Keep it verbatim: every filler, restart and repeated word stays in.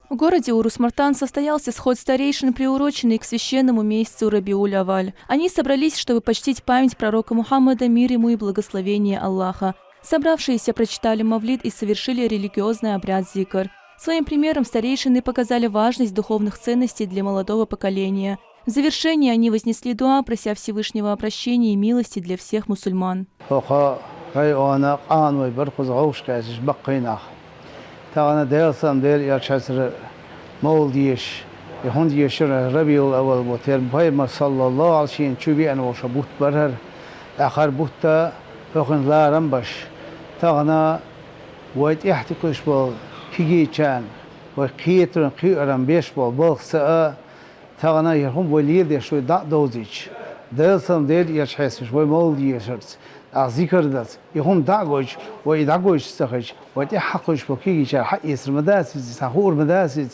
В городе Урус-Мартан состоялся сход старейшин, приуроченный к священному месяцу Рабиуль-Аваль. Они собрались, чтобы почтить память пророка Мухаммада, мир ему и благословение Аллаха. Собравшиеся прочитали мавлид и совершили религиозный обряд зикр. Своим примером старейшины показали важность духовных ценностей для молодого поколения. В завершении они вознесли дуа, прося Всевышнего о прощении и милости для всех мусульман. ХӀокху района къанойн бархӀаза гӀовшкъаьзча баккхийнах. Тахана Делсан Дела ирчхьайсара мовлид еш, и хӀунда ешара Рабиул-Аввал бу, тера пайхамар саллаллаху Ӏалайхи шийна чу веана волуш бутт бара хӀара, тӀаккха хӀара бутта хӀокхуьнан ларам баш. Тахана вай тӀехь тӀекхуьуш болу кегийчарна, вай кхетаран кхиаран беш болу балхаца а, тахана хӀара хӀума вай леладеш вай дӀа а довзуьйтуш, Делсан Дела ирчхьайсаш вай мовлид ешарца, а зикар дарца, и хӀума дӀа а гойтуш, вай и дӀагойтуш ца хилча, вай тӀехь хьакхуьуш болу кегийчара хьаэцар ма дац иза, цхьа хуур ма дац иза,